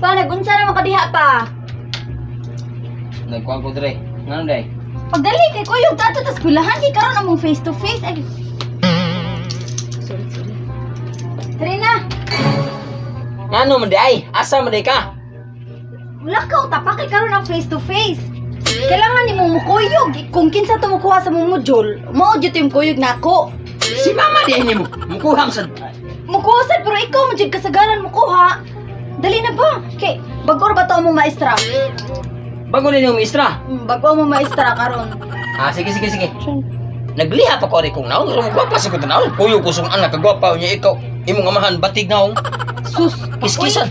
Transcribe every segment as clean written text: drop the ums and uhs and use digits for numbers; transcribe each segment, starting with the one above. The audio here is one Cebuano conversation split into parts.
Pa, nagunsa naman ka diha pa. Nagkuhan ko dire. Ngano day? Pagdali kay kuyog tato tas kulahan kay karon among face to face. Ay. Sorry, sorry. Tara na. Ngano man day? Asa man day ka? Wala ka uta kay karon ang face to face. Kailangan nimo mukuyog kung kinsa to mukuha sa mong module. Mao jud to yung kuyog nako. Si mama di nimo. Mukuha sad. Mukuha sad pero ikaw man jud kasagaran mukuha. Dali na ba? Kay bag-o ra ba to among maestra? Bago ni yung maestra. Bago among maestra karon. Ah, sige sige sige. Nagliha pa ko ari kong naong, pero gwapa sa ko naong. Kuyog ko sung anak kagwapa unya ikaw. Imong amahan batig naong. Sus, Kiskisan.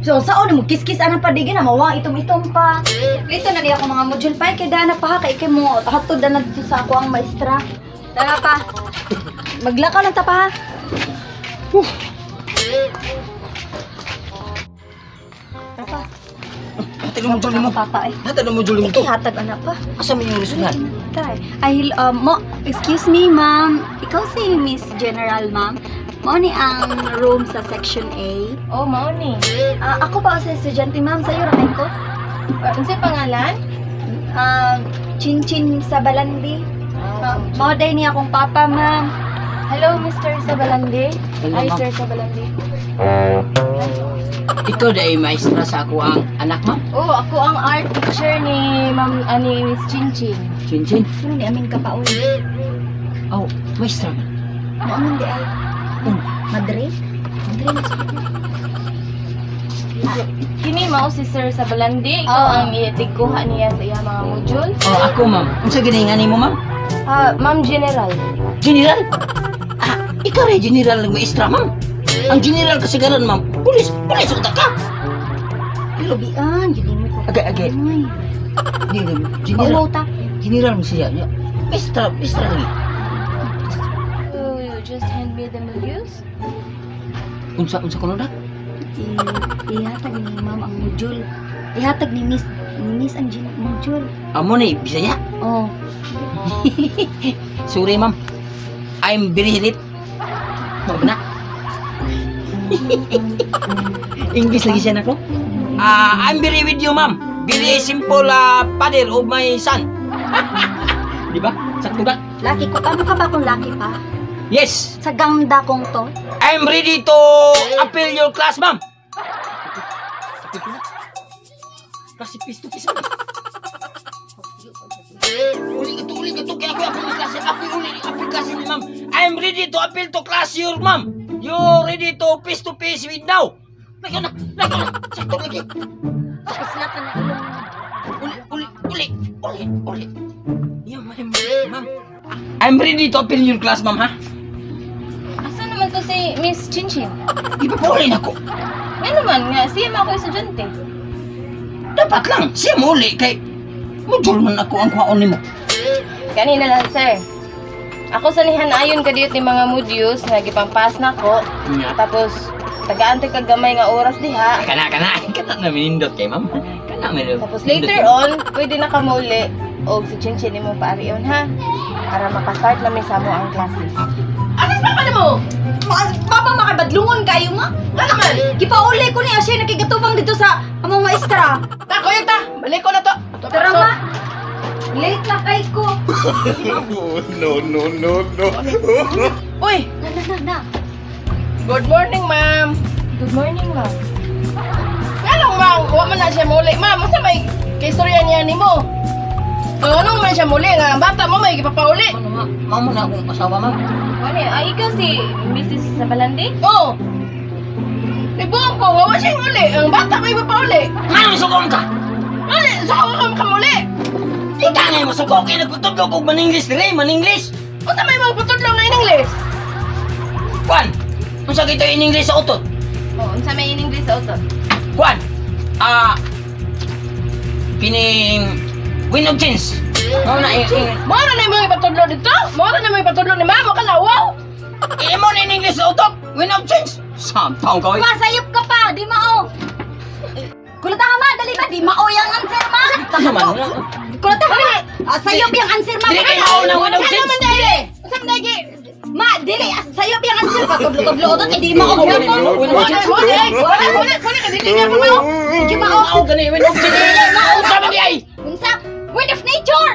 So, saon mo kiskis anang padigin na mawang itom-itom pa. Dito na niya ako mga module pa kay dana pa ha kay kay mo hatod na dito sa ako ang maestra. Tara pa. Maglakaw lang ta pa ha. Tara pa. Hatag mo module mo. Papa eh. Hatag mo module mo to. Hatag anak pa. Asa man yung resulta? Tara. Ay, mo, excuse me, ma'am. Ikaw si Miss General, ma'am. Mao ni ang room sa section A. Oh, mao ni. Ah, ako pa sa estudyante, ma'am. Sa'yo ra kay ko. Unsay pangalan? Chin Chin Sabalandi. Mao day ni akong papa, ma'am. Hello, Mr. Sabalandi. Hello, Ay, ma'am. Sir Sabalandi. Ikaw day maestra sa ako ang anak, ma'am. Oh, ako ang art teacher ni Ma'am ani Miss Chinchin. Chinchin. Ano ni amin kapaon? Oh, maestra man. Mao man di ay. Madre? Madre na siya. Kini mao si Sir Sabalandi. Ikaw Oo. ang itigkuha niya sa iya mga module. Oh, ako ma'am. Unsa gani nga nimo, ma'am? Ah, Ma'am General. General? Ah, ikaw rin general ng maestra, ma'am. Ang general kasagaran, ma'am. Pulis, pulis uta ka. Pero Bian, gili mo ko. Agay, agay. Ay, Di, di, general. Paulo ta. General mo siya. Niya. Maestra, maestra lagi. Oh, you just hand me the modules? Unsa, unsa kuno na? Ihatag ni ma'am ang module. Ihatag ni Miss ang module. Amo ni Bisaya. Oh. Sorry, ma'am. I'm very late. Ma'am na. English lagi siya nako. Ah, I'm very with you, ma'am. Very simple father of my son. Di ba? Sakto ba? Laki ko pa. Mukha ba akong laki pa? Yes. Sa ganda kong to. I'm ready to appeal your class, ma'am. Kasi piece to piece, ma'am. Uli ito, uli ito. Kaya ako appeal klase. Ako uli, appeal klase ni ma'am. I'm ready to appeal to class your ma'am. You ready to face with now. Lagi na, lagi na. Sakto lagi. Isla ka na ilong. Uli, uli, uli, uli, uli. Yeah, ma'am, ma'am. I'm ready to appeal your class, ma'am, ha? Asa naman to si Miss Chinchin? Ipapuli na ko. Nga naman nga, siya man ako estudyante. Dapat lang, siya muli kay module man ako ang kuhaon nimo. Kanina lang, sir. Ako sa ayon kadiyot ni mga modules nga gipampas na ko. Nya. Tapos tagaan tay kag gamay nga oras diha. Kana kana kana na minindot kay ma'am. Kana minindot. Tapos later on, pwede na ka muli og si Chinchin nimo paarion ha. Para makastart na mi sa mo ang klase. Asas pa pa mo? Papa, makabadlungon kayo ma. Ano naman? Gipauli ko niya siya nakigatubang dito sa among maestra. Ta, kuyog ta. Balik ko na to. Tara ma. Late na kay ko. No, no, no, no. Uy, Na na na na. Good morning, ma'am. Good morning, ma'am. Nganong ma'am, wa man na siya muli. Ma'am, unsa may kaistorya niya nimo? Kung ano man siya muli nga ang bata mo may gipapauli. Ano ma? Mamo na akong asawa, ma'am. Ano, ay ikaw si Mrs. Sabalandi? Oh. Nibuong ko nga wa siya uli. Ang bata may gipapauli. Ngano sugong ka? Uli, so ako ka makamuli. Di ka nga mo sugo kay nagpatudlo og man-English dire, man-English. Unsa may mga patudlo nga in English? Kwan. Unsa kito in English sa utot? Oh, unsa may in English sa utot? Kwan. Ah, kining wind of change. Mao na Mao na na mga ipatudlo dito? Mao na na mga ipatudlo ni ma'am? Ka na wow. Imo na in English sa utot. Wind of change. Samtaw ka oy. Pa, sayop ka pa. Di mao. Kulata ka ma, dali ba? Di mao yung answer ma. Ano man na? Kulata ka ma. Ah, sayop yung answer ma. Dili kay mao na wind of Ano change. man dai? Unsa man dai? Ma, dili sayo piyang answer pa tudlo-tudlo to kay di mao gyapon. Muli, muli, muli, muli, muli, kay dili gyapon mao. Di mao. Mao gani wind of Dili mao. Unsa man di ay? Unsa? Wind of nature.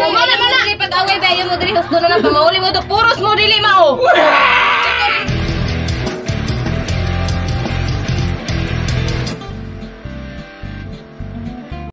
Mao na mao dili pag-away ba mo dili husgo na lang pamauli mo to puros mo dili mao.